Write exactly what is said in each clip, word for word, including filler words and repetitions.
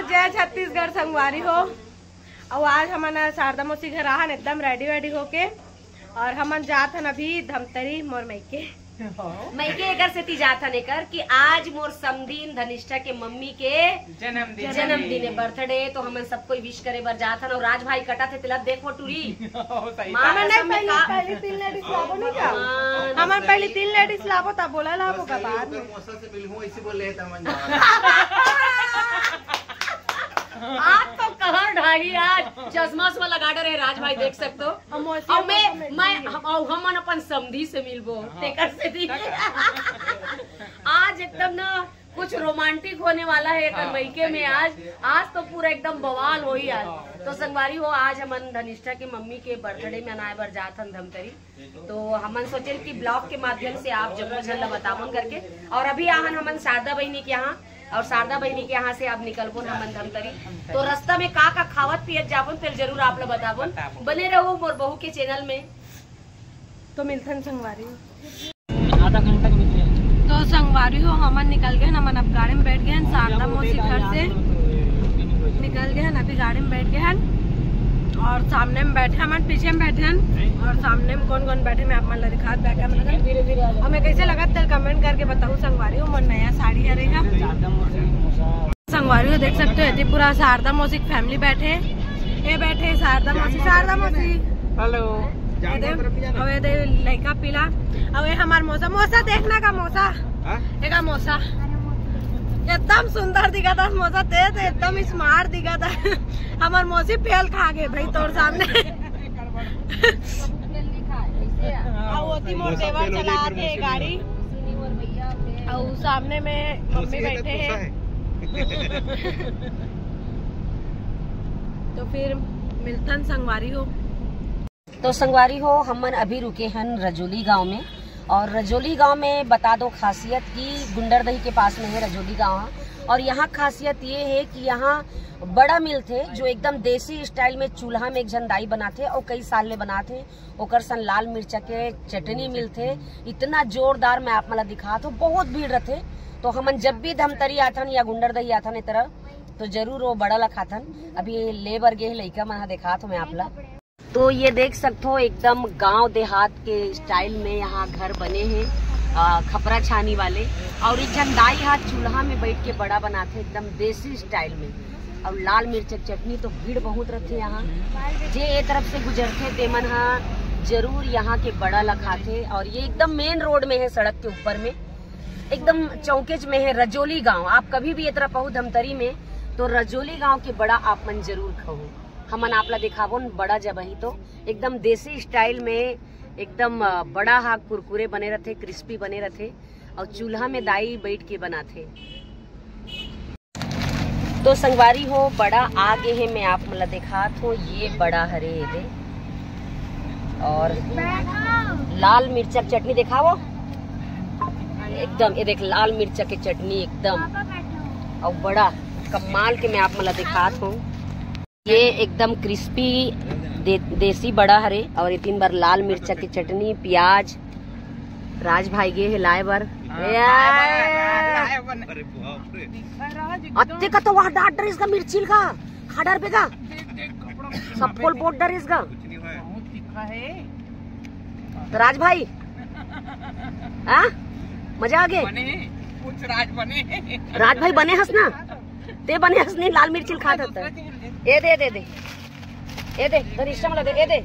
जय छत्तीसगढ़ संगवारी हो। अउ आज हमन शारदा मौसी घर आहन एकदम रेडी वेडी होके, और हमन जात हन अभी धमतरी मोर मइके। मइके एकर सेती जात हन एकर कि आज मोर समधीन धनिष्ठा के मम्मी के जन्मदिन। जन्मदिन है, बर्थडे, तो हमन सब कोई विश करे बर जात हन। और राज भाई कटा थे तिलक देखो टूरी। माँ हमन नहीं, कसम में पहले का- पहले तीन लेडीज लाबो नहीं का? हाँ, हमन पहले तीन लेडीज लाबो, तब बोला लाबो का बाद में। मौसा से मिलूं, इसी बोले है, तब मन जाओ। आज तो कहर ढाही, आज चश्मा उश्मा लगा डरे राज भाई, देख सकते हो। हम मौसी और मैं, मौसा मैं, मिलती है। हम, और हमन अपन समधी से मिलबो, हाँ। तेकर से दी। आज एकदम ना कुछ रोमांटिक होने वाला है एकर हाँ, मइके सही में। बात आज, है। आज तो पूरा एकदम बवाल होई आज। हाँ। तो संगवारी हो, आज हमन धनिष्ठा के मम्मी के बर्थडे मनाए बर जात हन धमतरी। तो हमन सोचेन कि ब्लॉग के माध्यम से आप जम्मो झन ला बताबोन करके। और अभी आहन हमन शारदा बहिनी के यहाँ, और शारदा बहिनी के यहाँ से अब निकलबोन हमन धमतरी। तो रास्ता में का का खावत पियत जाबोन, तेल जरूर आप ला बताबोन। बताबोन। बने रहो मोर बहू के चैनल में। तो मिलथन संगवारी। आधा घंटा के बीच में। तो संगवारी हो, हमन निकल गए हन, हमन अब गाड़ी में बैठ गए हन शारदा मौसी घर से। निकल गए हन, अभी गाड़ी में बैठ गए हन और सामने में बैठे, हमन पीछे में बैठे हन। और सामने में कौन कौन बैठे, मैं आप मन ला दिखात बैठे, मतलब हमें कैसे लगत तेल कमेंट करके बताओ संगवारी हो। मोर नया साड़ी हरे हा। संगवारी हो, देख सकते हो, ये पूरा शारदा मौसी की फैमिली बैठे। ये बैठे शारदा मौसी, शारदा मौसी। हेलो। ये दे, अब ये दे लइका पीला। अब ये हमार मौसा, मौसा देखना का मौसा। हाँ? देखा मौसा। एकदम सुंदर दिखा था मौसा, ते तो एकदम स्मार्ट दिखा था। हमार मौसी फेल खा गए भाई तोर सामने। अब वो थी मोर मौसा देवर फेल हो गई, चला फिर थे मौसी गाड़ी। नहीं। और सामने में मम्मी मौसी का बैठे हैं। तो फिर मिलथन संगवारी हो। तो संगवारी हो, हमन अभी रुके हन रजोली गांव में। और रजोली गांव में बता दो खासियत कि गुंडरदही के पास में है रजोली गांव है। और यहाँ खासियत ये है कि यहाँ बड़ा मिलथे, जो एकदम देसी स्टाइल में चूल्हा में एक झन दाई बनाथे और कई साल ले बनाथे। ओकर संग लाल मिर्चा के चटनी मिलथे, इतना जोरदार, मैं आप मन ला दिखात हूँ, बहुत भीड़ रथे। तो हमन जब भी धमतरी आथन या गुंडरदही आथन ए तरफ, तो जरूर वो बड़ा ला खाथन। अभी ये ले बर गे हे लइका मन ह, दिखात हूँ मैं आप ला। तो ये देख सकते हो, एकदम गांव देहात के स्टाइल में यहाँ घर बने हैं, आ, खपरा छानी वाले। और एक झन दाई हाथ चूल्हा में बैठ के बड़ा बनाथे, एकदम देसी स्टाइल में। और लाल मिर्च के चटनी, तो भीड़ बहुत रथे यहाँ। जे ए तरफ से गुजरथे, तेमन हा जरूर यहाँ के बड़ा ला खाथे। और ये एकदम मेन रोड में है, सड़क के ऊपर में, एकदम चौकेच में है रजोली गांव। आप कभी भी ए तरफ पहुँ धमतरी में, तो रजोली गांव के बड़ा आप मन जरूर खाओ। हमन आप ला दिखाबोन बड़ा जब ही तो एकदम देसी स्टाइल में एकदम, अ, बड़ा हा कुरकुरे बने रथे, क्रिस्पी बने रथे और चूल्हा में दाई बैठ के बनाथे। तो संगवारी हो, बड़ा आ गे हे, मैं आप मन ला दिखात हूँ। ये बड़ा हरे, ये दे, और लाल मिर्चा के चटनी दिखाओ एकदम। ये देख, लाल मिर्चा के चटनी एकदम, और बड़ा कमाल के मैं आप मन ला दिखात हूँ। ये एकदम क्रिस्पी दे, देसी बड़ा हरे, और ये तीन बार लाल मिर्चा की चटनी, प्याज। राज भाई गे हे लाए बर। हाँ, ए, लाए बर, लाए बर। अरे बाप रे। अत्ते का तो वहाँ डाट डरिस गा मिर्ची का, खा डरबे गा। देख, देख, कपड़ा सब पोल बोट डरिस गा। बहुत तीखा है। तो राज भाई, हाँ, मजा आ गे। बने, कुछ राज बने। राज भाई बने हस ना, ते बने हस नहीं, लाल मिर्ची खात हस। ए दे, ए दे, ए दे, ए दे, धनिष्ठा मला दे, ए दे।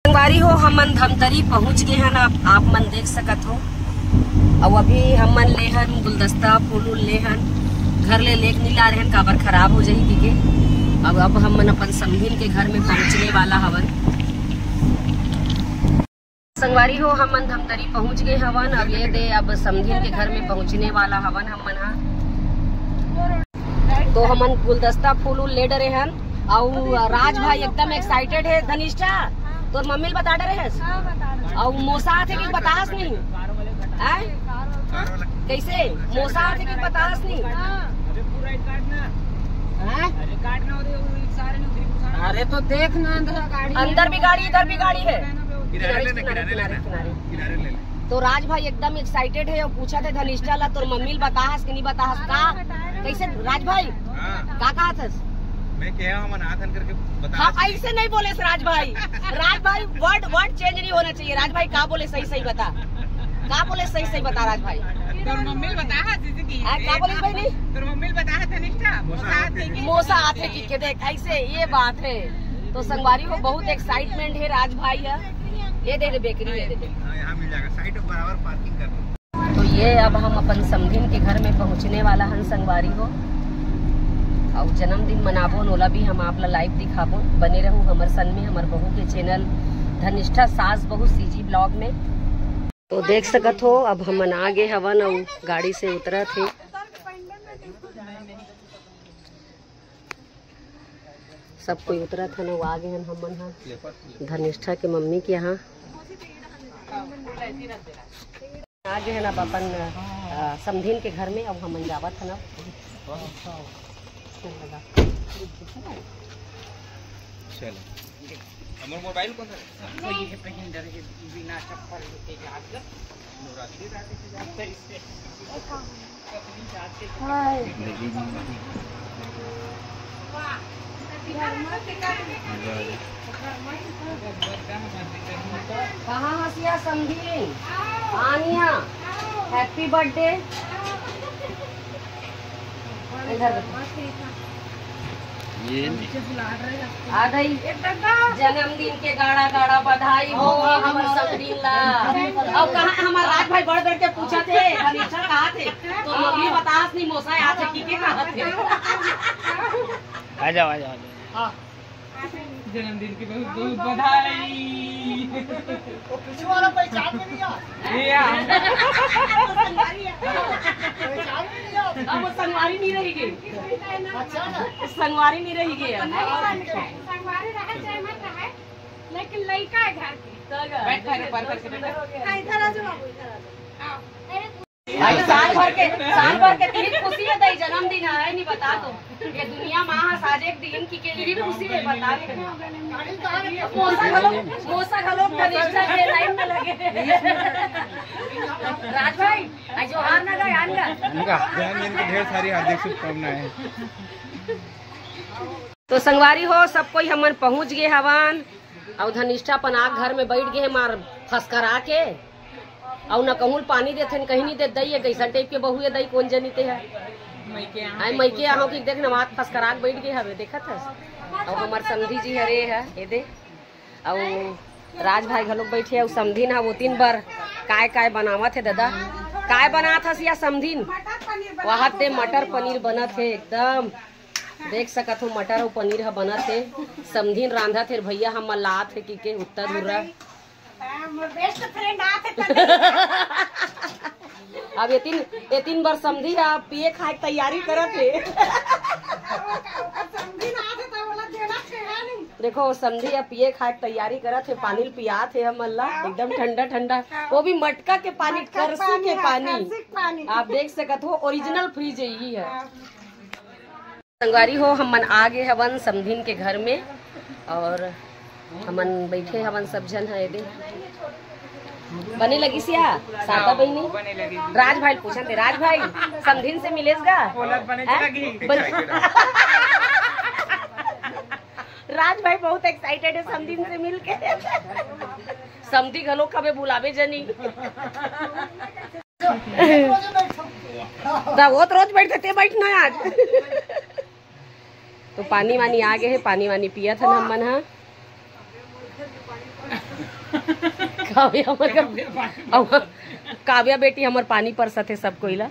संगवारी हो, हमन धमतरी पहुंच गे हन। आप, आप मन देख सकत हो। अउ अभी हमन ले हन गुलदस्ता, फूल उल ले हन, घर ले लेक नी ला रहेन, काबर खराब हो जाही कहिके। अब, अब हमन अपन समधिन के घर में पहुंचने वाला हवन। संगवारी हो, हमन धमतरी पहुंच गे हवन। अब ये दे, अब समधिन के घर में पहुंचने वाला हवन हमन हा। तो हमन गुलदस्ता फूल उल ले डरे हन। अउ राज भाई एकदम एक्साइटेड है। धनिष्ठा, तोर मम्मी ल बता डरे हस? अउ मोसा आथे कि बतास नहीं? आय? कैसे? मोसा आथे कि बतास नहीं? हैं? अरे तो देख ना, अंदर गाड़ी, अंदर भी गाड़ी, इधर भी गाड़ी है। किनारे ले ले, किनारे ले ले। किनारे ले ले। तो राज भाई एकदम एक्साइटेड है और पूछा थे धनिष्ठा ला, तोर मम्मी ल बताहस कि नहीं बताहस का? कैसे राज भाई? हाँ। का कहा थस? मैं कहा हम अनाथन करके बता। हाँ, ऐसे नहीं बोले राज भाई। राज भाई, वर्ड वर्ड चेंज नहीं होना चाहिए। राज भाई का बोले, सही सही बता। का बोले, सही सही बता राज भाई। तोर मम्मी ल बता हा, दीदी की। आ, का बोले भाई नहीं? तोर मम्मी ल बता हा, धनिष्ठा, मोसा आथे की। मोसा आथे की के देख, ऐसे ये बात है। तो संगवारी हो, बहुत एक्साइटमेंट है राज भाई है। ये दे दे बेकरी, ये दे दे। हाँ, यहाँ मिल जाएगा, साइड बराबर पार्किंग कर दो। तो ये अब हम अपन समधिन के घर में पहुँचने वाला हन संगवारी हो। अउ जन्मदिन मनाबो, ओला भी हम आप ला लाइव दिखाबो। बने रहू हमर संग में, हमर बहू के चैनल धनिष्ठा सास बहू सीजी ब्लॉग में। तो देख सकत हो, अब हमन आ गे हवन अउ गाड़ी से उतरत हे। सब कोई उतरत हन अउ आ गे हन हमन ह धनिष्ठा के मम्मी के यहाँ। आ गे हन अब अपन, अ, समधिन के घर में। अब हमन जावत हन अब। चलो। हमर मोबाइल कौन है? तो ये पहन डर के बिना चप्पल के जात कर। नवरात्रि रात के जात कर। अपनी जात के। हाय। कहाँ हसिया समधी? आनिया, हैप्पी बर्थडे। इधर देखो। ये आ गई जन्मदिन के गाड़ा गाड़ा बधाई हो हमर समधिन ला। अब कहाँ हमार राज भाई बढ़ बढ़ के पूछा थे, फर्नीचर कहाँ थे? तो मम्मी बतास नहीं, मोसा आथे की के कहाँ थे? आ जाओ, आ जाओ, आ जाओ। जन्मदिन की बहुत बहुत बधाई। वो पीछे वाला पहचान में नहीं आ। ये आ। पहचान में नहीं आ। अब वो संगवारी नहीं रहेगी। अच्छा ना। संगवारी नहीं रहेगी अब। संगवारी रहे चाहे मत रहे, लेकिन लड़का है घर के। बैठ, घर पर करके बैठ। हाँ, इधर आ जाओ बाबू, इधर आ जाओ। भाई, साल भर के, साल भर के तेरी खुशी है, दई जन्मदिन है, नहीं बता तो। ये दुनिया माँ है, साजे एक दिन की के लिए खुशी है, बता दे। मोसा घलो, मोसा घलो कनिष्ठा के लाइन में लगे। राज भाई, आज जोहार ना गाय, आन गा। इनका जन्मदिन की ढेर सारी हार्दिक शुभकामनाएं। तो संगवारी हो, सब कोई हमन पहुंच गए हवन। अउ धनिष्ठा अपन आग घर में बैठ गए हमार फसकरा के। अउ न कहूँ पानी देथे, न कहीं नहीं दे दई, ये कैसन टाइप के बहू है दई, कौन जनी ते है। मइके यहाँ आई मइके यहाँ की देख न, मात फसकरा के बैठ गए हवे, देखत हस। अउ हमार समधी जी हरे है, ये दे। अउ राज भाई घलोक बैठे, अउ समधिन हा वो तीन बार काय काय बनावत है दादा। काय बनात हस या समधिन? वहाँ ते मटर पनीर बनत है एकदम। देख सकत हो, मटर अउ पनीर ह बनत हे। समधिन रांधत हे, भैया हमन ला आत हे कि के उत्तर दुर्रा। हाँ, मोर बेस्ट फ्रेंड आत हे तनी। अब एतिन, एतिन बर समधी ह पिए खाए के तैयारी करत हे। समधी ना आत हे त ओला देना के है नहीं। देखो, समधी ह पिए खाए के तैयारी करत हे, पानी ल पियात हे हमन ला, एकदम ठंडा ठंडा, वो भी मटका के पानी, मटका के करसी पानी, के हाँ, पानी। करसी के पानी। आप देख सकत हो, ओरिजिनल फ्रिज यही है। हाँ। संगवारी हो, हमन आ गे हवन समधिन के घर में अउ हमन बैठे हवन सब झन ह एदे। बने लगिस या सादा बहिनी? बने लगिस। राज भाई ल पूछन ते, राज भाई, समधिन से मिलेस गा? ओला बने हैं? लगी। बन-, राज भाई बहुत एक्साइटेड है समधिन से मिलके। समधी घलो कबे बुलावे जनी। ता वो तो रोज बैठथे, ते बैठ ना आज। तो पानी वानी आ गे हे, पानी वानी पियत हन हमन ह। काव्या हमर का-, अब काव्या बेटी हमर पानी परसत हे सब कोई ला।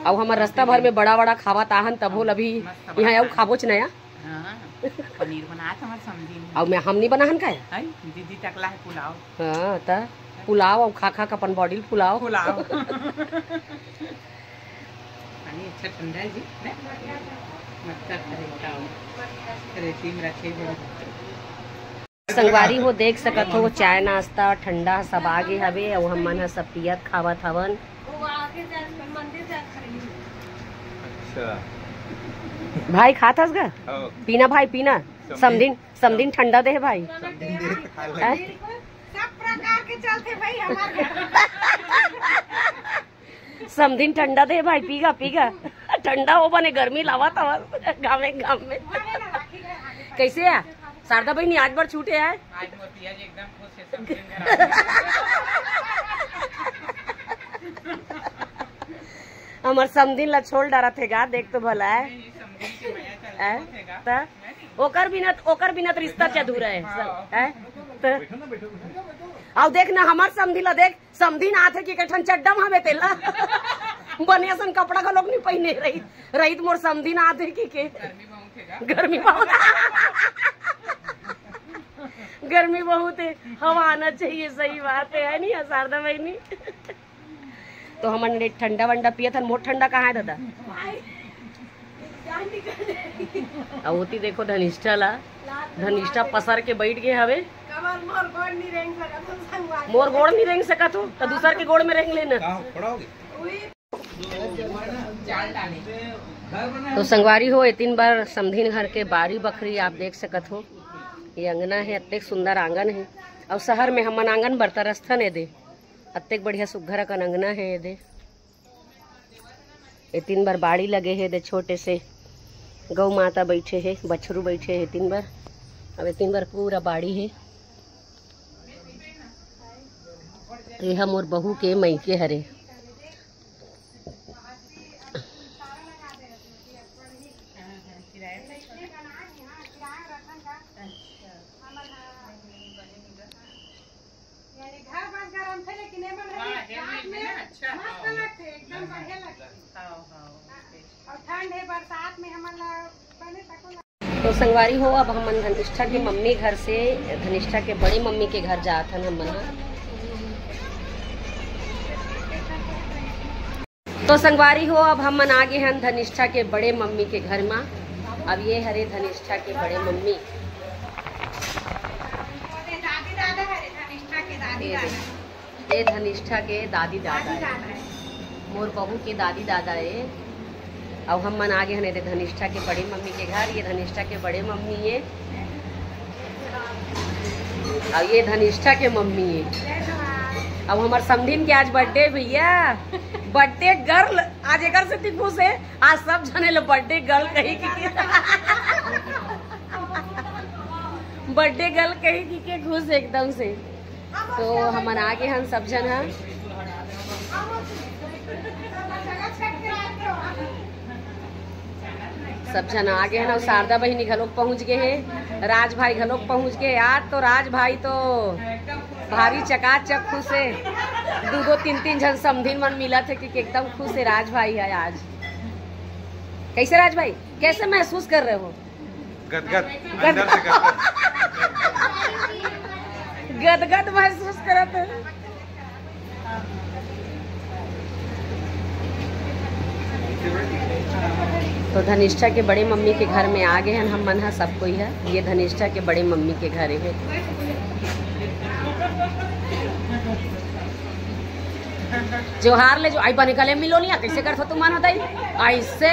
अउ हमर रस्ता भर में बड़ा बड़ा खावत आहन, तभो ल अभी यहाँ अउ खाबोच नया। हाँ, पनीर बनात हमर समधी ने। अउ मैं, हम नहीं बनाहन का? है, दीदी तकला है पुलाव। हाँ, त पुलाव अउ खा खा के अपन बॉडी ल फुलाव। पुलाव। पानी अच्छा ठंडा है जी, ने? मटका खरीदता हूँ। रेती में रखे हुए। संगवारी हो, देख सकत हो, चाय नाश्ता ठंडा सब आ गे हवे, अउ हमन ह सब पियत खावत हवन। वो आगे जा, मंदिर जा खड़ी। अच्छा। भाई, खात हस गा? हाँ। पीना भाई, पीना। समधिन। समधिन, समधिन ठंडा दे हे भाई। समधिन दे हे त खा ले। हैं? सब प्रकार के चलथे भाई हमार घर। समधिन ठंडा दे भाई, पीगा पीगा। ठंडा हो बने, गर्मी लावा था घामे घाम में। कैसे है शारदा बहिनी, आज बार छूटे आए? हमर समधिन ला छोड़ डारा थे गा, देख तो भला है। हैं? त ओकर बिना, ओकर बिना त रिश्ता च अधूरा है सब, हैं? त आओ देख ना, हमर समधी ला देख, समधी ना आथे कि कठन चड्डम हवे तेला। बने असन कपड़ा घलोक नहीं पहिने रही, रही त मोर समधी ना आथे कि के। गर्मी बहुत, गर्मी बहुत है, हवा आना चाहिए, सही बात है, है नहीं शारदा बहिनी? तो हमन ने ठंडा वंडा पियत हन। मोर ठंडा कहाँ है दादा? अब होती देखो धनिष्ठा ला, धनिष्ठा पसर के बैठ गए हवे। मोर गोड़ नहीं रेंग सकत हो तो दूसर के गोड़ में रेंग लेना। तो संगवारी हो, एतिन बार समधिन घर के बारी बखरी आप देख सकत हो। ये अंगना है, अतेक सुंदर आंगन है। और शहर में हमन आंगन बर तरसथन एदे, अतेक बढ़िया सुग्घर अकन अंगना है एदे। एतिन बार बाड़ी लगे है एदे, छोटे से गौ माता बैठे है, बछरू बैठे है एतिन बार। अब एतिन बार पूरा बाड़ी है। एहा मोर बहू के मइके हरे। तो संगवारी हो, अब हमन धनिष्ठा के मम्मी घर से धनिष्ठा के बड़ी मम्मी के घर जात हन हमन ह। तो संगवारी हो, अब हमन आ गे हन धनिष्ठा के बड़े मम्मी के घर मा। अब ये हरे धनिष्ठा के बड़े मम्मी। ये धनिष्ठा के दादी दादा है, मोर बहू के दादी दादा है। अब हमन आ गे हन एदे धनिष्ठा के बड़ी मम्मी के घर। ये धनिष्ठा के बड़े मम्मी है, और ये धनिष्ठा के मम्मी है। अब हमर समधिन के आज बर्थडे भैया, बर्थडे गर्ल आज एकर से खुश है। आज सब जने ला बर्थडे गर्ल कही कि, बर्थडे गर्ल कही कि के खुश एकदम से। तो हमन आ गे हन सब झन ह, सब झन आ गे हन। अउ शारदा बहिनी घलोक पहुंच गे हे, राज भाई घलोक पहुंच गे। आज तो राज भाई तो भारी चकाचक खुश हे, दू दो तीन तीन झन समधिन मन मिलत हे कि एकदम खुश हे राज भाई ह आज। कैसे राज भाई, कैसे महसूस कर रहे हो? गदगद, अंदर से गदगद। गदगद महसूस करत हे। तो धनिष्ठा के बड़े मम्मी के घर में आ गे हन हम मन ह, सब कोई ह। ये धनिष्ठा के बड़े मम्मी के घर हे। जोहार ले जो आई बने गले मिलो नहीं, कैसे करथो तुम मन होता ही? ऐसे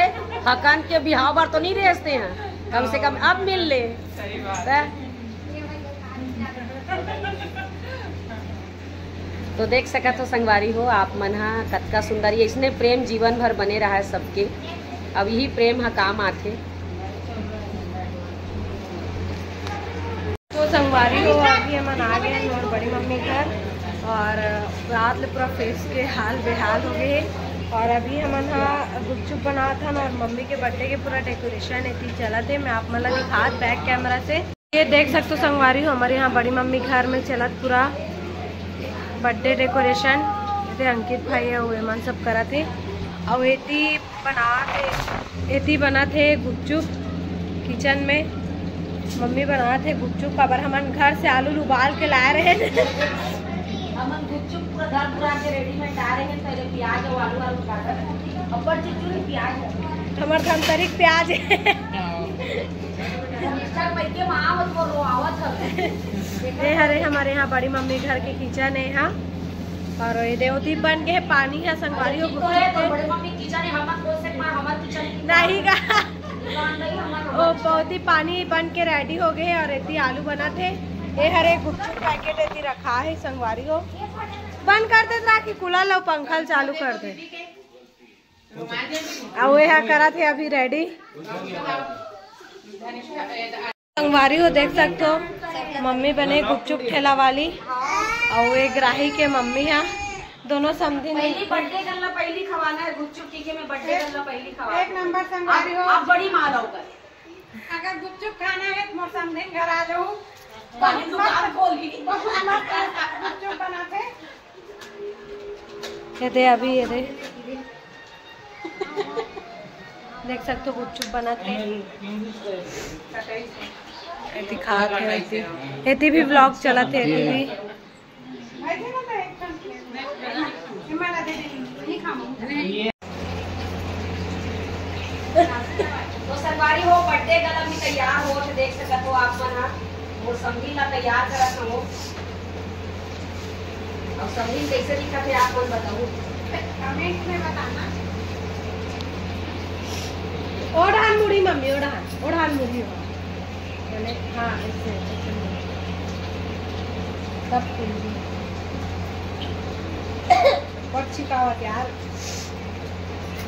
हकन के बिहाव बर तो नहीं रेसते हैं, कम से कम अब मिल ले। सही बात। त तो देख सकत हो संगवारी हो आप मन ह, कतका सुंदर, ये इसने प्रेम जीवन भर बने रहा है सबके। अब यही प्रेम ह काम आथे। तो संगवारी हो, अभी हमन आ गे हन मोर बड़ी मम्मी घर, और रात ले पूरा फेस के हाल बेहाल हो गे हे। और अभी हमन ह गुपचुप बनात हन और मम्मी के बर्थडे के पूरा डेकोरेशन एती चलत हे। मैं आप मन ला दिखात बैक कैमरा से। ये देख सकते हो संगवारी हो, हमारे यहाँ बड़ी मम्मी घर में चलत पूरा बर्थडे डेकोरेशन। एती अंकित भाई हे, वो मन सब करत हे। और एती बनात हे, एती बनात हे गुपचुप किचन में। मम्मी बनात हे गुपचुप, काबर हमन घर से आलू उबाल के लाए रहे। हमन गुपचुप पूरा घर पूरा के रेडीमेड ला रहे हैं, पहले प्याज और आलू, आलू काटत। अब्बड़ चुचुर प्याज है। हमर धमतरी के प्याज है। हाँ। ये हरे हमारे यहाँ बड़ी मम्मी घर के किचन है यहाँ। और ये देवदीप बन के पानी है संगवारी हो। तो है, तो बड़े मम्मी किचन है, हमर कोई से मार, हमर किचन है। नहीं गा। वो बहुत ही पानी बन के रेडी हो गए और एती आलू बनत हे। ये हरे गुपचुप पैकेट एती रखा है संगवारी हो। बंद कर दे राखी, कूलर लो, पंखा चालू कर दे। अउ ये हा करत हे अभी रेडी। संगवारी हो, देख सकत हो, मम्मी बने गुपचुप ठेला वाली, अउ एक राही के मम्मी हा, दोनों समधिन। पहली बर्थडे गर्ल ला पहली खवाना है गुपचुप, ठीक है, मैं बर्थडे गर्ल ला पहली खवा। एक नंबर संगवारी हो। आप बड़ी माँ रहोगा। अगर गुपचुप खाना है तो मोर समधिन घर आ जाओ। पहली दुकान खोली। बहुत मस्त गुपचुप बनाते। ये दे अभी, ये दे। देख सकत हो गुपचुप बनत हे। एती खात हे, एती, एती भी vlog चलत हे, एती भी। तो संगवारी हो, बर्थडे गर्ल अभी तैयार हो, तो देख सकत हो आप मन हा। मोर समधी ला तैयार करत हो। अब समधी कैसे दिखत हे आप मन बताओ। कमेंट में बताना। ओढ़ान मुड़ी मम्मी, ओढ़ान, ओढ़ान मुड़ी हो। हाँ, ऐसे, ऐसे मुड़ी। तब खुल गई। बहुत छिपावत यार।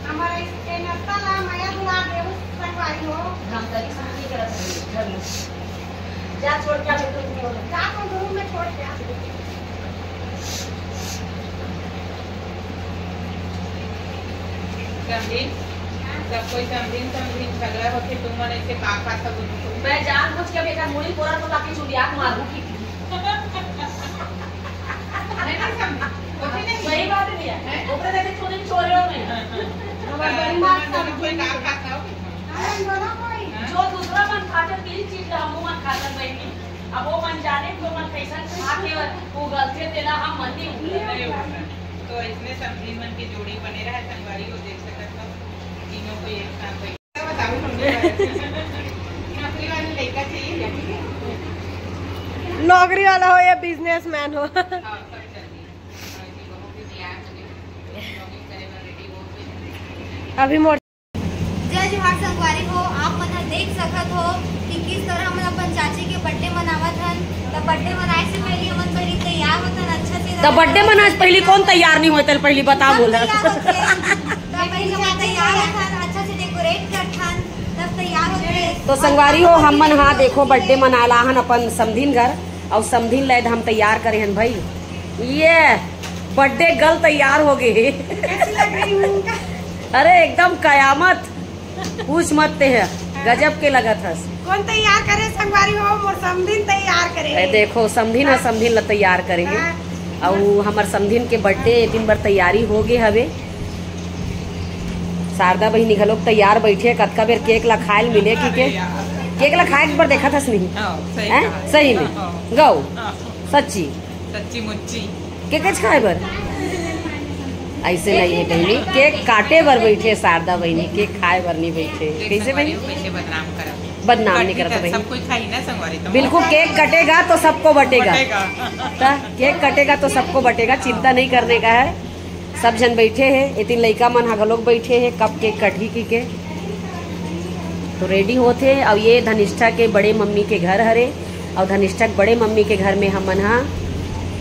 हमारा इस, ए, नस्ता ला मया दुलार देहु संगवारी हो। हम तरी समझ नहीं करत हन, घर में। जा छोड़ के आ, बेटा, तुम लोग। जा, तुम रूम में छोड़ के आ। समधिन, सब कोई समधिन, समधिन झगड़ा होथे, तुम मन ऐसे का, का सब। मैं जानबूझ के बेटा मुड़ी कोरा तो ताकि चुलिया मारू की। नहीं, नहीं, समझी। होती नहीं। सही बात नहीं है। हैं? ओकरे देखे चोरी चोर हो नहीं। हाँ, हाँ। हमारे हाँ, बड़ी माँ हाँ, सब कोई काम करता हो? हाँ, दोनों कोई। हाँ। जो दूसरा मन खाते, तीन चीज ला हमू मन खाते बहनी। अब वो मन जाने, तो मन कैसा खा के वो गलते तेला हम मन नहीं उठते। नहीं उठते। तो इसमें समधी मन की जोड़ी बने रहे, संगवारी हो देख सकत हो। तीनों को एक साथ बैठ नौकरी वाला हो या बिजनेसमैन हो। अभी मोर जय जोहार संगवारी हो, आप मन ह देख सकत हो कि किस तरह हमन अपन चाची के बर्थडे मनावत हन। त बर्थडे मनाए से पहले हमन पहले तैयार होथन अच्छा से। त बर्थडे मनाए से पहले कौन तैयार नहीं होता, पहले बता सब बोला। तैयार होथे। त पहले हमन तैयार होथन, अच्छा से डेकोरेट करथन। तो संगवारी हो, हमन हा देखो बर्थडे मनाए ला हन अपन समधिन घर, अउ समधिन ला हम तैयार करे हन भाई। ये बर्थडे गर्ल तैयार हो गए हे। कैसी लग रही हूँ उनका? अरे एकदम कयामत, पूछ मत ते है, गजब के लगत हस। कौन तैयार करे संगवारी हो? मोर समधिन तैयार करे। ए, देखो समधिन ह, समधिन ला तैयार करे हे। हाँ। अउ हमर समधिन के बर्थडे दिन बर तैयारी हो गए हवे। शारदा बहिनी घलोक तैयार बैठे, कतका बेर केक ला खाए ल मिले कि के, केक ला खाए के बर देखत हस नहीं? हाँ, सही हैं? कहा। सही में? हाँ। गौ? हाँ। सच्ची? सच्ची मुच्ची। केक च खाए बर? ऐसे नहीं है बहिनी, केक काटे बर बैठे शारदा बहिनी, केक खाए बर नहीं बैठे। कैसे बहिनी? कैसे बदनाम करत? बदनाम नहीं करत बहिनी। सब कोई खाई ना संगवारी तो। बिल्कुल, केक कटेगा तो सबको बटेगा। बटेगा। त केक कटेगा तो सबको बटेगा, चिंता नहीं करने का है। सब झन बैठे हे, एती लइका मन ह घलोक बैठे हे, कब केक कटही की के। तो रेडी होत हे, अउ ये धनिष्ठा के बड़े मम्मी के घर हरे, अउ धनिष्ठा के बड़े मम्मी के घर में हमन ह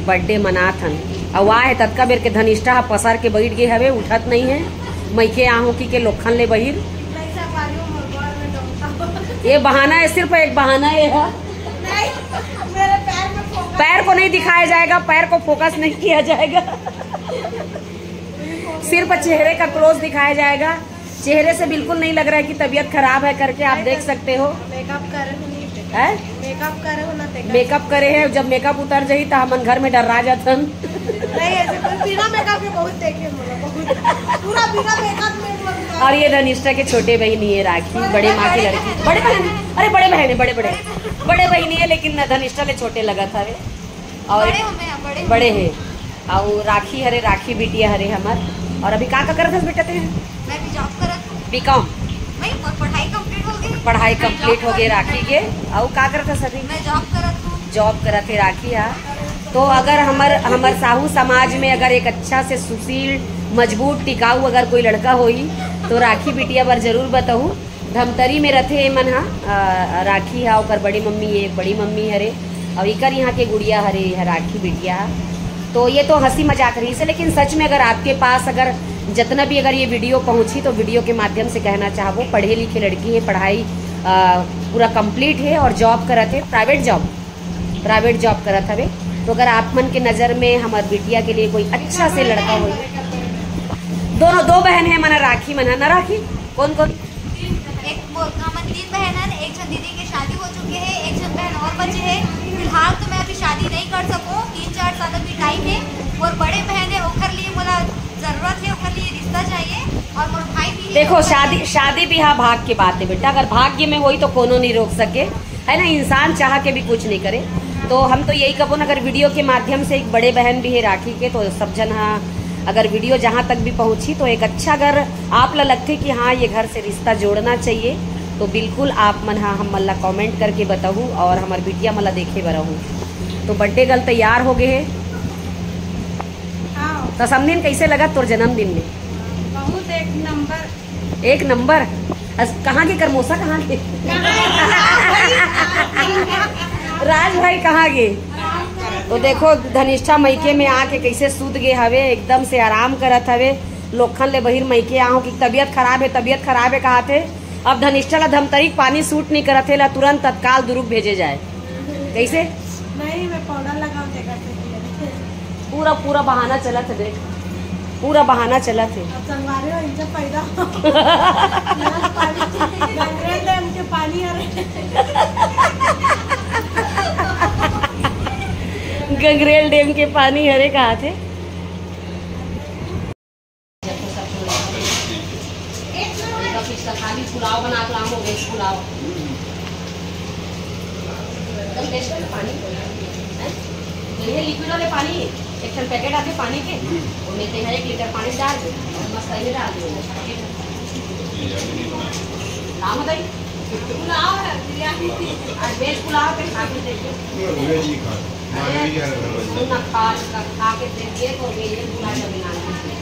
बर्थडे मनात हन। अउ आए हे ततका बेर के धनिष्ठा ह पसर के बैठ गे हवे, उठत नहीं है। मइके आहूं की के लोखन ले बहिर। ये बहाना है, सिर्फ एक बहाना है। नहीं, मेरे पैर में फोकस पैर को नहीं दिखाया जाएगा, पैर को फोकस नहीं किया जाएगा। सिर्फ चेहरे का क्लोज दिखाया जाएगा। चेहरे से बिल्कुल नहीं लग रहा है कि तबीयत खराब है करके, आप देख सकते हो। मेकअप करे हो नहीं? हैं? मेकअप करे हो ना? मेकअप करे है, जब मेकअप उतर जाही तो हमन घर में डर्रा जाथन। नहीं, ऐसे कोई बिना मेकअप के बहुत देखे हम लोग, बहुत। पूरा बिना मेकअप में हम लोग। और ये धनिष्ठा के छोटे बहिनी है राखी, बड़े माँ की लड़की, बड़े बहन, अरे बड़े बहन है, बड़े बड़े, बड़े बहिनी है, लेकिन धनिष्ठा ले छोटे लगत हवे। और बड़े हो, मैं बड़े हो। बड़े है। और राखी हरे, राखी बिटिया हरे हमर। और अभी का का करत हस बेटा ते? मैं भी जॉब करत हूँ। बीकॉम? नहीं, मोर पढ़ाई कंप्लीट हो गई। पढ़ाई मैं कंप्लीट जॉब हो गई करत राखी हूँ। के। अउ का करत हस अभी? मैं जॉब करत हूँ। जॉब करत है राखी हा। तो अगर हमर, हमर साहू समाज में अगर एक अच्छा से सुशील, मजबूत, टिकाऊ अगर कोई लड़का होई तो राखी बिटिया बर जरूर बताऊ। धमतरी में रथे एमन हा, अ, राखी हा ओकर बड़ी मम्मी, ये बड़ी मम्मी हरे, अउ एकर यहाँ के गुड़िया हरे, ये राखी बिटिया। तो ये तो हंसी मजाक रहिस हे, लेकिन सच में अगर आपके पास अगर जितना भी अगर ये वीडियो पहुंची तो वीडियो के माध्यम से कहना चाहबो, पढ़े लिखे लड़की है, पढ़ाई अ, पूरा कंप्लीट है और जॉब करत है, प्राइवेट जॉब, प्राइवेट जॉब करत हवे। तो अगर आप मन के नजर में हमार बिटिया के लिए कोई अच्छा से लड़का हो, दोनों दो बहन है, मना राखी मना ना राखी, कौन कौन? एक वो, हमन तीन बहन हन, एक झन दीदी के शादी हो चुके हे, एक झन बहन और बचे हे। फिलहाल तो मैं अभी शादी नहीं कर सकूँ, तीन चार साल अभी टाइम है। और बड़े बहन है, ओखर लिए मोला जरूरत है, ओखर लिए रिश्ता चाहिए। और मोर भाई भी है, देखो, ओखर शादी, शादी ब्याह भाग के बात है बेटा, अगर भाग्य में होई तो कोनो नहीं रोक सके, है ना, इंसान चाह के भी कुछ नहीं करे। तो हम तो यही कबो ना, अगर वीडियो के माध्यम से एक बड़े बहन भी है राखी के, तो सब जन हा, अगर वीडियो जहाँ तक भी पहुँची तो एक अच्छा, अगर आप ला लगथे कि हाँ, ये घर से रिश्ता जोड़ना चाहिए, तो बिल्कुल आप मन हा हमन ला कमेंट करके बताहू और हमार बिटिया मन ला देखे बर आहू। तो बर्थडे गर्ल तैयार हो गए है। हाँ। तो समधिन, कैसे लगा तोर जन्मदिन में? बहुत एक नंबर। एक नंबर। अस-, कहाँ के करमोसा, कहाँ के? राज भाई कहाँ के? तो देखो, धनिष्ठा मइके में आके कैसे सूत गए हवे, एकदम से आराम करत हवे। लोखन ले बहिर मइके आहूँ कि तबीयत खराब है, तबीयत खराब है कहाथे। अब धनिष्ठा ला धमतरी के पानी सूट नहीं करत है, ला तुरंत तत्काल दुरुग भेजे जाए। कैसे? नहीं, मैं पाउडर लगाऊं, तेकर से किया। पूरा, पूरा बहाना चलत है, देख, पूरा बहाना चलत है। अब संगवारी हो, इनसे पैदा हो। यहाँ पानी, गंगरेल डैम के पानी आ रहे। गंगरेल डैम के पानी हरे कहाथे। खाली पुलाव बना के लाओ, वेज पुलाव। एकदम टेस्ट है पानी, हैं? तो ये लिक्विड वाले पानी, एक ठन पैकेट आते पानी के, वो में ते एक लीटर पानी डाल दे और मस्त ये डाल दे। नाम बताइए। पुलाव है, बिरयानी। आज वेज पुलाव पे खा के देखिए। वेज ही खा। नॉनवेज है, नॉनवेज। ना खा, खा के देखिए तो ये, ये पूरा जब नॉनवेज।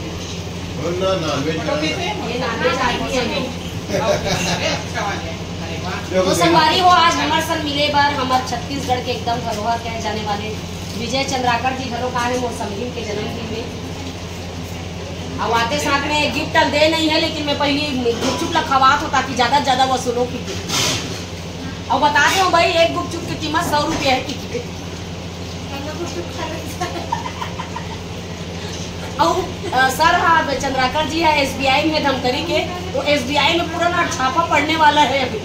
और ना, नॉनवेज का। ये नॉनवेज आदमी है। तो संगवारी हो, आज हमर संग मिले बर हमर छत्तीसगढ़ के एकदम धरोहर कहे जाने वाले विजय चंद्राकर जी घलो का है मोर समधिन के जन्मदिन में। अब आते साथ में गिफ्ट दे नहीं है, लेकिन मैं पहली गुपचुप ला खवात हूँ ताकि ज्यादा से ज्यादा वसूलो टिकट। और बता दे भाई, एक गुपचुप की कीमत सौ रुपया है टिकट। और, अ, सर, हाँ, चंद्राकर जी है एसबीआई में धमतरी के, तो एसबीआई में पूरा ना छापा पड़ने वाला है अभी।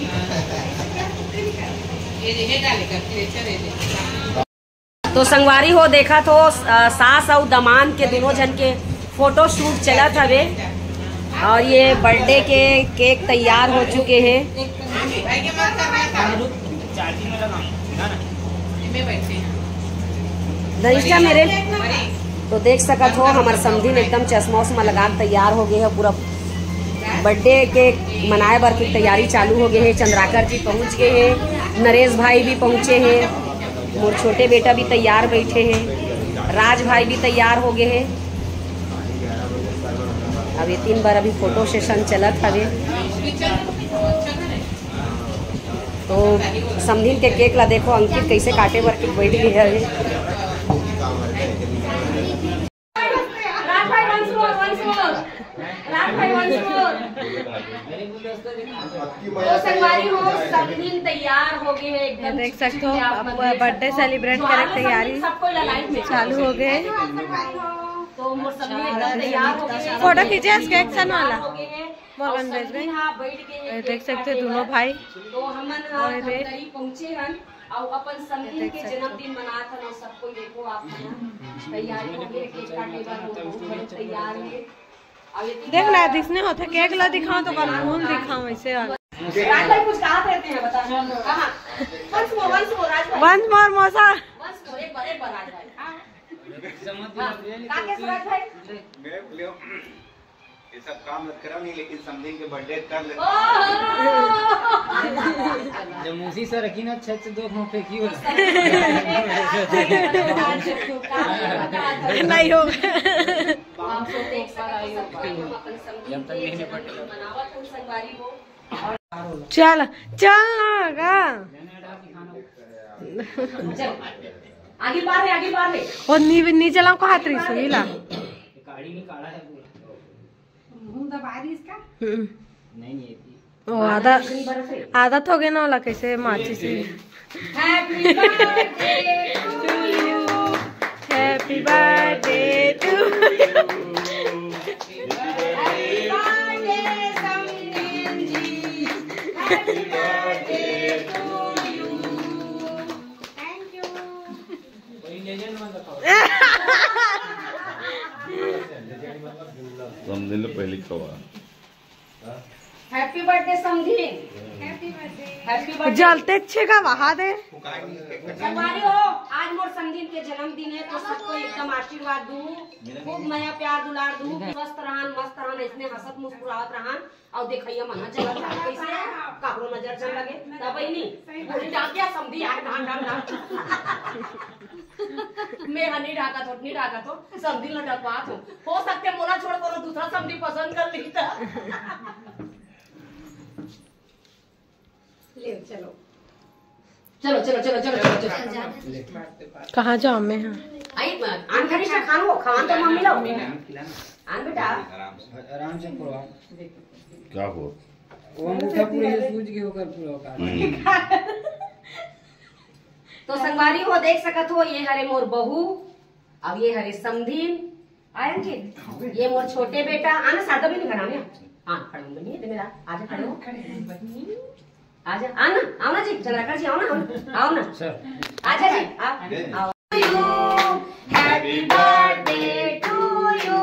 ये, ये डाले करके, अच्छा, ये दे। तो संगवारी हो, देखा तो, अ, सास अउ दमांद के दोनों जन के फोटो शूट चलत हवे और ये बर्थडे के केक तैयार हो चुके हैं। धनिष्ठा मेरे तो देख सकत हो, हमर समधिन एकदम चश्मा उश्मा लगा के तैयार हो गए है। पूरा बर्थडे के मनाए बर के तैयारी चालू हो गए है। चंद्राकर जी पहुंच गए हैं, नरेश भाई भी पहुंचे हैं, मोर छोटे बेटा भी तैयार बैठे हैं, राज भाई भी तैयार हो गए हैं। अब ये तीन बार अभी फोटो सेशन चलत हवे। तो समधिन के केक ला देखो, अंकित कैसे काटे बर के बैठ गए हवे। राज भाई, once more, once more। राज भाई, once more। तो संगवारी हो, समधिन तैयार हो गए हैं एकदम। ये देख सकते हो, चिकचिक आप आप बर्थडे सेलिब्रेट करे के तैयारी सबको लाइव में चालू हो गए। तो मोर समधिन एकदम तैयार हो गए हैं। फोटो खींचे इसके एक्शन वाला। हो गए हैं। मोर और बन समधिन गए। हाँ बैठ गए हैं, ये देख सकते हो दोनों भाई। तो हमन और ये देख। धमतरी पहुंचे हन। अउ अपन समधिन के जन्मदिन मनात हन, अउ सब कोई देखो आप मन तैयारी हो गए, केक काटे बर वो बहुत तैयार है। अउ ये देख ना, दिसने होथे, केक ला दिखाओ तो कौन मुंह दिखाओ ऐसे वाला। राज भाई कुछ कहा रहते हैं, बता। कहाँ? Once more, once more, राज भाई। Once more, मौसा। Once more, एक बार, एक बार, राज भाई। हाँ। हाँ, का कैसे, राज भाई? ये सब काम मत करो नहीं, लेकिन समधिन के बर्थडे कर लेते हैं। जब मूसी सर रखी ना, छत से दो पाँव फेंकी हो। नहीं होगा। जब तक नहीं निपट। चल, चल ना गा। आगे बार रे, आगे बार रे। और नी, नी चलाओ को हाथ रही सुई ला। गाड़ी निकाला है पूरा। मुंह दबा रही इसका। हम्म। नहीं, नहीं, ये ओ, आदत, आदत हो गया ना वाला, कैसे माचिस से। Happy birthday to you. Happy birthday to you. Happy birthday, Sandeep ji. Happy birthday to you. Thank you. समधी ल पहली खवा। Happy birthday समधी। Happy birthday। Happy birthday। जलते अच्छे का बहा दे। संगवारी हो, आज मोर समधी के जन्मदिन है, तो सबको एकदम आशीर्वाद दू, खूब मया प्यार दुलार दू, स्वस्थ रहन, मस्त रहन, इसने हंसत मुस्कुरावत रहन। और देखइया मन ह जलत जात कैसे, काकरो नजर झन लगे, तब ही नहीं। बोली, "डाक गया समधी यार, ढाक, ढाक, ढाक।" मैं ह नहीं ढाकत हो, नहीं ढाकत हो, समधी ल ढकवात हो। हो सकते मोला छोड़ कोनो दूसरा समधी पसंद कर ली त। ले, चलो। चलो, चलो, चलो, चलो, चलो, चलो। कहाँ जाऊँ मैं? हाँ। आई, आन खा नहीं खान हो, खान तो मम्मी लो। आन बेटा। आराम से। आराम से खुलवा। क्या हो? वो अंगूठा पूरे सूज के होकर पूरा का। हम्म। तो संगवारी हो, देख सकत हो, ये हरे मोर बहू, अब ये हरे समधीन। आए अंकित, ये मोर छोटे बेटा, आना सादा भी नहीं कराने। हाँ, खड़े होंगे नहीं, मेरा, आजा खड़े हो। आजा, आना, आओ ना जी, चंद्राकर जी, आओ ना, आओ ना, आओ ना। सर। आजा जी, आप आओ। Happy birthday to you,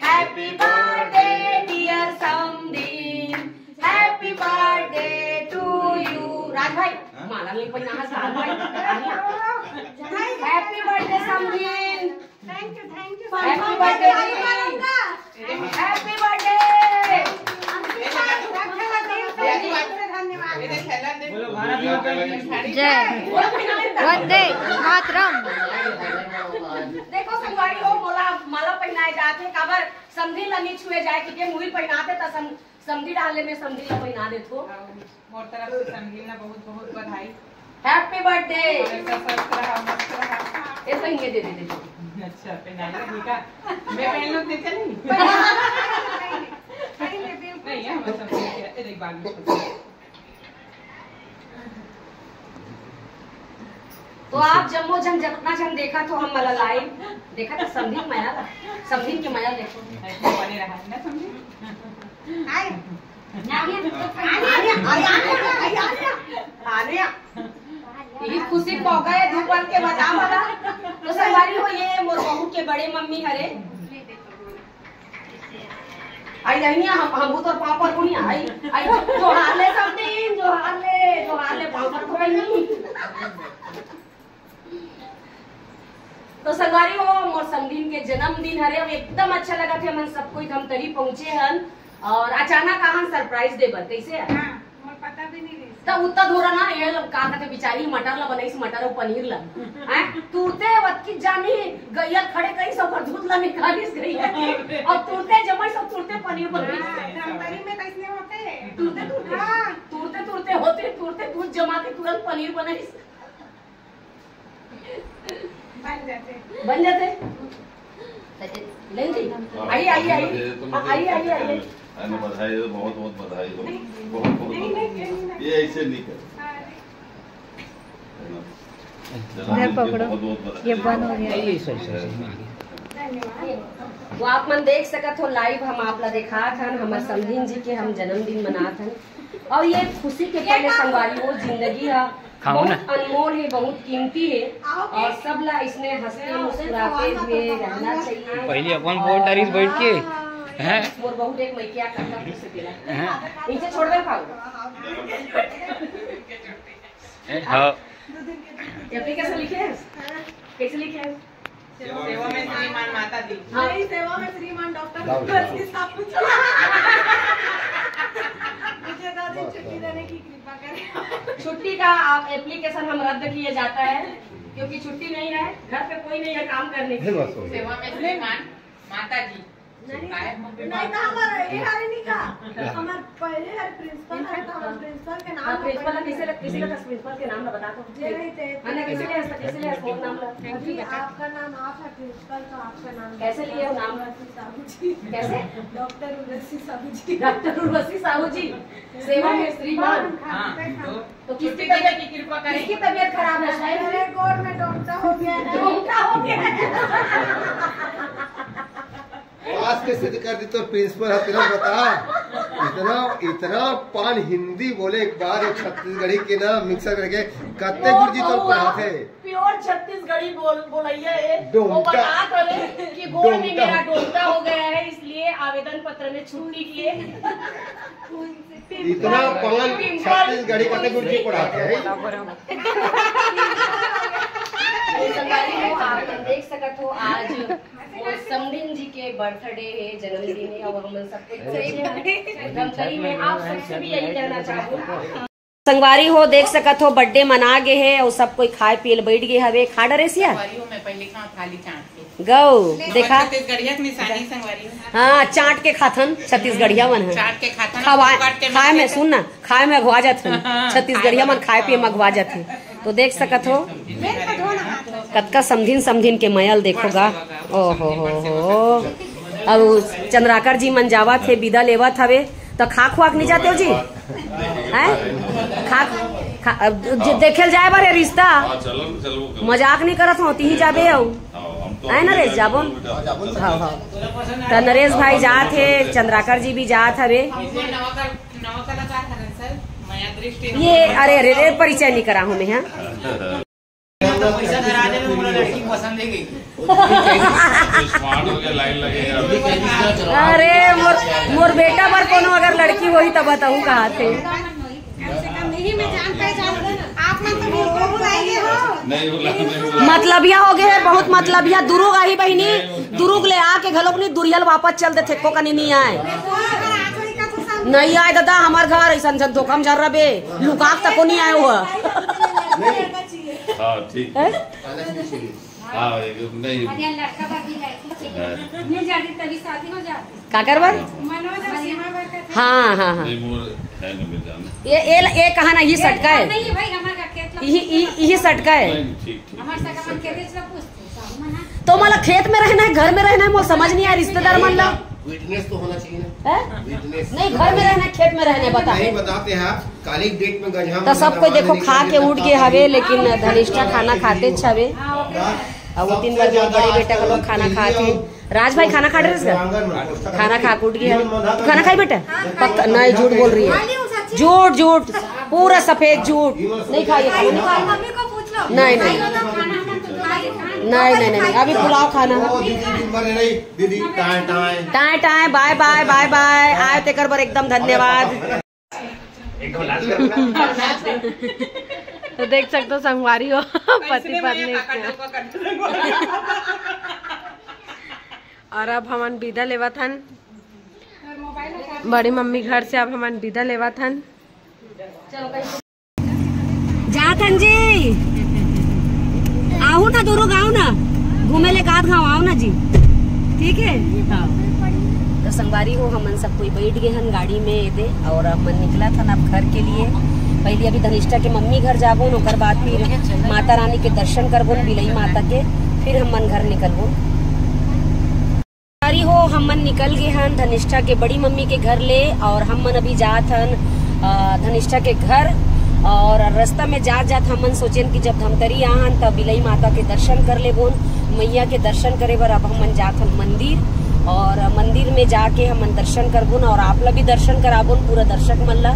happy birthday dear समधीन, happy birthday to you। राज भाई, माला नहीं पहना है, राज भाई। Happy birthday समधीन। Thank you, thank you। Happy birthday। Happy birthday। धन्यवाद। जय वंदे मातरम। देखो संगवारी हो, मोला माला पहनाए जात हे, काबर समधी ला नी छुए जाए, क्योंकि मुही पहनाते त सम-, समधी डाले में समधी ला पहना देथो। मोर तरफ से समधीन ला बहुत बहुत बधाई। Happy birthday। हमेशा स्वस्थ रहा, मस्त रहा। ये पहन के दे दे, दे दे। अच्छा, पहना ले, ठीक है। मैं पहन लूँ, दे चली। पहन ले, बिल्कुल। नहीं, हम सब ठीक है। ये देख, बाल भी तो आप जम्मो झन, जतना झन देखत हो हमला live, देखत हो समधीन मया ला, समधीन के मया देखो। ऐसे बने रहा है ना समधीन? हाय। आने, आने, आने, आने, आने, आने। यही खुशी मौका है, दू पल के बता मला। तो संगवारी हो, ये मोर बहू के बड़े मम्मी हरे। आई, आई, हम, हम तो पाँव पर कोनी आई, आई, जोहार ले समधीन, जोहार ले, जोहार ले, पाँव पर कोनी। तो संगवारी हो, मोर समधीन के जन्मदिन हरे, अब एकदम अच्छा लगत हे, हमन सब कोई धमतरी पहुंचे हन और अचानक आहन surprise दे बर, कैसे हे? हाँ, मोर पता भी नहीं रही। त उत्ता धोरा ना, ये लोग का कहते बिचारी मटर ला बनाइस, मटर और पनीर ला। हैं? तुरते वतकी जानी गैया खड़े कहीं से ओकर दूध ला निकालिस गैया के, और तुरते जमाइस और तुरते पनीर बनाइस। हाँ, धमतरी में कैसने होते? तुरते, तुरते। हाँ। तुरते, तुरते होते, तुरते दूध जमा के तुरंत पनीर बनाइस। बन जाते। बन जाते। लेंदी। हाँ, आइए, आइए, आइए। ये तो हाँ, मुझे आइए, आइए, आइए। अरे, बधाई हो, बहुत, बहुत बधाई हो। नहीं। बहुत, बहुत नहीं, बधाई। नहीं, नहीं, नहीं। ये ऐसे नहीं कर। हाँ, नहीं। है ना? इधर जन्मदिन के पकड़ो। बहुत, बहुत बधाई। ये बंद हो गया। नहीं, सही, सही, सही। धन्यवाद। वो आप मन देख सकत हो, live हम आप ला देखात हन, हमर समधीन जी के हम जन्मदिन मनात हन। और ये खुशी के पल हे संगवारी हो, जिंदगी हा खाओ ना। बहुत अनमोल हे, बहुत कीमती हे। और सब ला इसने हंसते मुस्कुराते हुए रहना चाहिए। पहले अपन फोन डारिस बैठ के। हैं? मोर बहुत एक मैकिया करता हो सकेला। हैं? नीचे छोड़ दे खाओ। हैं? हाँ। एप्लीकेशन लिखे हैं? कैसे लिखे हैं? सेवा में श्रीमान माता जी। हाँ। नहीं, सेवा में श्रीमान डॉक्टर लाओ, लाओ। मुझे दादी छुट्टी देने की कृपा करें। छुट्टी का आप एप्लीकेशन हम रद्द किए जाता है, क्योंकि छुट्टी नहीं है, घर पे कोई नहीं है काम करने के लिए। सेवा में श्रीमान माता जी। नहीं, नहीं तो हमारा ये हरे नहीं का। हमार पहले हर प्रिंसिपल है, तो हमार प्रिंसिपल के नाम हाँ, प्रिंसिपल कैसे लग-, कैसे लगा प्रिंसिपल के नाम ना बता दो। जे नहीं थे। हाँ, ना, कैसे ले सकते, कैसे ले सकते नाम ला? अभी आपका नाम आप है प्रिंसिपल, तो आपका नाम कैसे लिए हो नाम? उर्वशी साहू जी। कैसे? डॉक्टर उर्वशी साहू जी। डॉक्टर उर्वशी साहू जी, सेवा में श्रीमान। हाँ, तो तो किसकी छुट्टी देने तबीयत, की कृपा करें। किसकी तबीयत खराब है? अरे, गोर में डोमटा हो गया है। डोमटा हो गया है। आज के सिद्ध कर दी तो प्रिंसिपल है, तेरा बता। इतना, इतना पान हिंदी बोले एक बार, एक छत्तीसगढ़ी के ना मिक्सर करके कत्ते गुरुजी तो पढ़ाते। प्योर छत्तीसगढ़ी बोल, बोलैया है। वो डोमटा। बता तो ले कि गोर में डोमटा। मेरा डोमटा हो गया है, इसलिए आवेदन पत्र में छुट्टी के लिए। इतना पान छत्तीसगढ़ी कत्ते गुरुजी पढ़ाते हैं। संगवारी हो, आप मन देख सकत हो, आज वो समधिन जी के बर्थडे है, जन्मदिन है, और हम सब कुछ धमतरी में आप सबसे भी यही कहना चाहूँ। संगवारी हो, देख सकत हो, बर्थडे मना गे है और सब कोई खाए पिए ल बैठ गए हवे। खा डरे सिया? संगवारी हो, मैं पहले खाऊं थाली चाट के। गौ, देखा? छत्तीसगढ़िया के निशानी संगवारी हो। हाँ, चाट के खाथन छत्तीसगढ़िया मन है। चाट के खाथन, खवाए, काट के खाए में, सुन ना, खाए में अगवा जाथन। हाँ, छत्तीसगढ़िया मन खाए पिए में अगवा जाथे। तो देख सकत हो, कतका समधिन समधिन के मया ल देखो गा। ओ हो हो हो। अब चंद्राकर जी मन जावत हे, बिदा लेवत हवे, तो खा खुआ के नहीं जाते हो जी? हैं? खा, खा, अब जे देखे ल जाए बर हे रिश्ता, हाँ, चलो ना, चलो, चलो। मजाक नहीं करत हो, तिही जाबे हो। हाँ, हम तो है ना रे, जाबो न? हाँ, जाबो न। हाँ, हाँ। तो नरेश भाई जात हे, चंद्राकर जी भी जात हवे। ये नवा कल-, नवा कलाकार हरन सर, मया दृष्टि। ये, अरे, अरे, अरे, परिचय नहीं करा हूँ मैं, हाँ। तो पैसा धरा दे, मोला लड़की पसंद है गई। तो स्मार्ट हो गया, लाइन लगे अभी। अरे, मोर, मोर बेटा बर कोनो अगर लड़की होही, तब बताऊँ कहाँ थे। कम से कम यही में जान पहचान हो ना। आप मन तो बिल्कुल भुलाइए हो। नहीं बोला, नहीं बोला। मतलबिया हो गए है, बहुत मतलबिया। दुरुग आही बहिनी, दुरुग ले आके घलोक नहीं, दुरियल वापस चल देथे, को कनी नहीं आए। देखो, अगर आखिरी का तो सब नहीं आए दादा, हमार घर ऐसन झन धोखा में झर रबे, लुकाक तको नहीं आए हुआ। हाँ, ठीक। हैं? हाँ, एक, नहीं। अरे, लड़का बाकी है, ठीक है। हाँ। मिल जाती तभी शादी हो जाती। काकर बर? मनोज और सीमा बर का था। हाँ, हाँ, हाँ। नहीं, मोर है ना, मिल जाना। ये, ये, ये कहा ना, ये सटका है। नहीं भाई, हमारा खेत ला यही, यही, यही सटका है। नहीं, ठीक, ठीक। हमारे साथ अपन खेत ला पूछते, साहू मना। तो मला खेत में रहना है, घर में रहना है, मोर समझ नहीं आया, रिश्तेदार मन ला। विटनेस तो होना चाहिए ना। हैं? विटनेस। नहीं, घर में रहना है, खेत में रहना है, बता। नहीं, बताते हैं आप, काली डेट में गंजा तो सब कोई देखो, खा के उठ गए हवे, लेकिन धनिष्ठा खाना खाते हवे। और वो तीन बार बहुत बड़े बेटा का लोग खाना खाते हैं। राज भाई खाना खा रहे हैं? खाना खा के उठ गया। तू खाना खाई बेटा? पक्का नहीं, झूठ बोल रही है। झूठ, झूठ, पूरा सफेद झूठ। नहीं खाई है खाना। नहीं, नहीं। नहीं, नहीं, नहीं, अभी पुलाव खाना है। दीदी, दीदी, मर रही, दीदी, टाएं, टाएं। टाएं, टाएं, बाय, बाय, बाय, बाय। आए तेकर बर एकदम धन्यवाद। तो देख सकते हो संगवारी हो, पति पत्नी के। और अब हमन बिदा लेवत हन बड़ी मम्मी घर से, अब हमन बिदा लेवत हन। जात हन जी, आहू ना दुरुग, आहू ना घूमे ले, कात घाव, आहू ना जी, ठीक है। हाँ। तो संगवारी हो, हमन सब कोई बैठ गए हन गाड़ी में एदे, और हमन निकलत हन अब घर के लिए। पहले अभी धनिष्ठा के मम्मी घर जाबो न, ओकर बाद फिर माता रानी के दर्शन करबो न, बिलई माता के, फिर हमन घर निकलबो। अरे हो, हमन निकल गए हन धनिष्ठा के बड़ी मम्मी के घर ले, और हमन अभी जात हन, अ, धनिष्ठा के घर। और रास्ता में जात जात हमन सोचेन कि जब धमतरी आहन, तब बिलई माता के दर्शन कर लेबोन। मैया के दर्शन करे बर अब हमन जात हन मंदिर, और मंदिर में जाके हमन दर्शन करबोन और आप ला भी दर्शन कराबोन, पूरा दर्शक मन ला।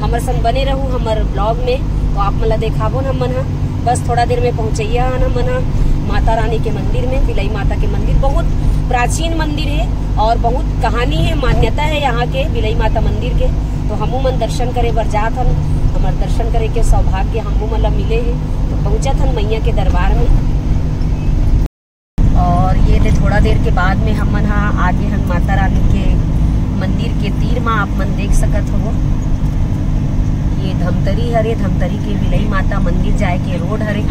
हमर संग बने रहू हमर ब्लॉग में, तो आप मन ला देखाबोन हमन ह। बस थोड़ा देर में पहुंचैया हन हमन ह माता रानी के मंदिर में, बिलई माता के मंदिर। बहुत प्राचीन मंदिर है और बहुत कहानी है, मान्यता है यहाँ के बिलई माता मंदिर के। तो हमू मन दर्शन करे बर जात हन, हमर दर्शन करे के सौभाग्य हमू मन ला मिले है। तो पहुंचत हन मैया के दरबार में। और ये दे थोड़ा देर के बाद में हमन हा आगे हन माता रानी के मंदिर के तीर मा, आप मन देख सकत हो। ये धमतरी हरे, धमतरी के बिलई माता मंदिर जाए के रोड हरे,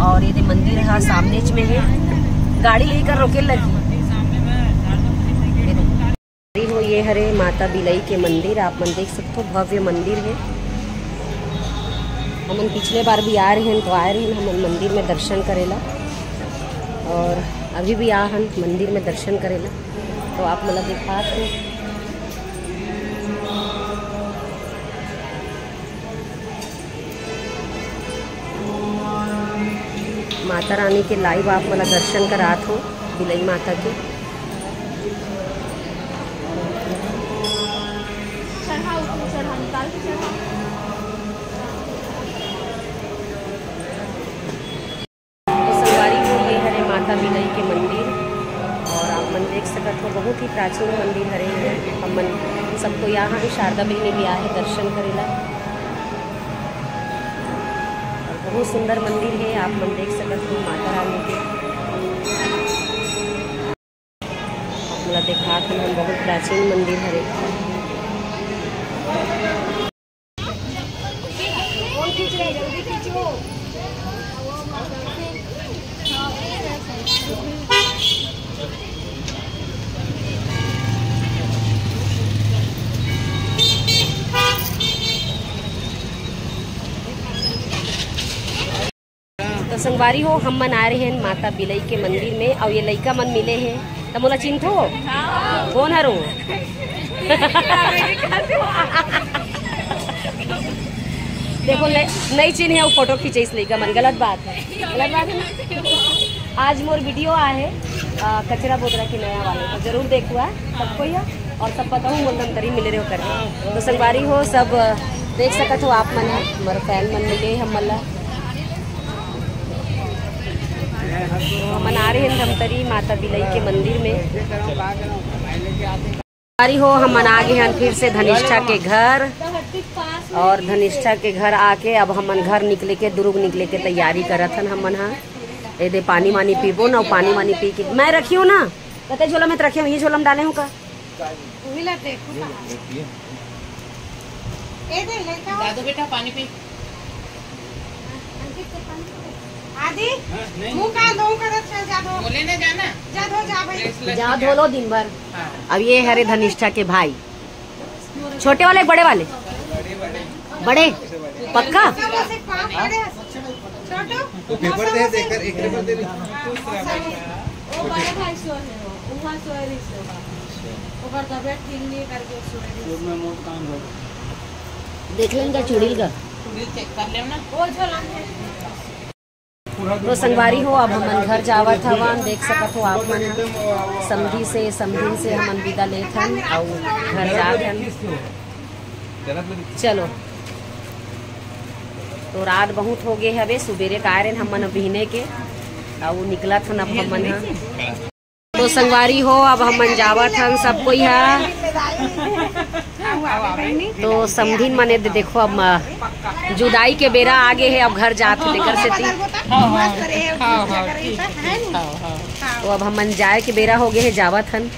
और ये दे मंदिर हा सामने में है। गाड़ी लेकर रोके लगी। ये दे, ये हरे माता बिलई के मंदिर, आप मन देख सकथो, भव्य मंदिर हे। हमन पिछले बार भी आए रहेन, तो आए रहेन हमन मंदिर में दर्शन करेला, और अभी भी आ हन मंदिर में दर्शन करेला, तो आप मन ला दिखात हन। माता रानी के live आप मन ला दर्शन करात हो, बिलई माता के। तो संगवारी हो, ये हरे माता बिलई के मंदिर, और आप मन देख सकत हो, बहुत ही प्राचीन मंदिर हरे। हमन सबको यहाँ शारदा बहिनी भी आहे दर्शन करेला, और बहुत सुंदर मंदिर है। आप मन देख सकत हो माता रानी के, आप मोला देखात हन, हम बहुत प्राचीन मंदिर हरे। तो संगवारी हो, हम मन आए रहेन माता बिलई के मंदिर में, अउ ये लइका मन मिले हे, त मोला चिन्हथो? कोन हरो? देखो, नइ, नइ चिन्हे अउ फोटो खींचे इस लइका मन, गलत बात है, गलत बात है ना। आज मोर वीडियो आहे, अ, कचरा बोदरा के नया वाले, तो जरूर देखुआ सबको ही, और सब पता हूँ मोर धमतरी मिले रहो करके। तो संगवारी हो, सब, अ, देख सकत हो आप मन ह, हमर फैन मन मिले हमन ला। तो हमन आ रहे हैं धमतरी माता बिलई के मंदिर में। संगवारी हो, हमन आ गए हैं फिर से धनिष्ठा के घर, और धनिष्ठा के घर आके अब हमन घर निकले के, दुरुग निकले के तैयारी करत हन हमन ह। ए दे पानी वानी पीबो ना, पानी वानी पी के मैं रखी हूँ ना, कते झोला में तो रखे हूँ, ये झोला में डाले हूँ का? उही ला देखो कहाँ। ए दे, लड़का हो। दादू बेटा, पानी पी। अंकित को पानी पी। आदि, हाँ, नहीं। मुंह का दो का रस चल जा दो। बोले ना जाना। जा दो, जा भाई। ड्रेस लग जा के धो लो दिन भर। हाँ। अब ये हरे धनिष्ठा के भाई, छोटे वाले, बड़े वाले? बड़े। पक्का? सब ऐसे पाँव पड़े हैं। छोटू, तो पेपर दे, देकर एक पेपर दे दे। वो बड़े भाई सो है, वो वहाँ सो है, नहीं सो है। ओकर तबियत ठीक नहीं है करके सो है। तो मैं मोट काम करूँ। देख लेन का चुड़ैल का। चुड़ैल चेक कर लेव ना। वो झोला में। तो संगवारी हो, अब हमन घर जावत हवन। देख सकत हो आप मन ह, समधी से, समधिन से हमन विदा लेत हन अउ घर जात हन। चलो, तो रात बहुत हो गए हवे, सुबेरे का आए रहेन हमन बिहने के, अउ निकलत हन अब हमन ह। तो संगवारी हो, अब हमन जावत हन सब कोई ह। तो समधिन मने दे-, देखो अब म-, जुदाई के बेरा आ गए हे, अब घर जात हे तेकर सेती। हाँ, हाँ, हाँ, हाँ, ठीक है, ठीक, हाँ, हाँ। तो अब हमन जाए के बेरा हो गए हे, जावत हन।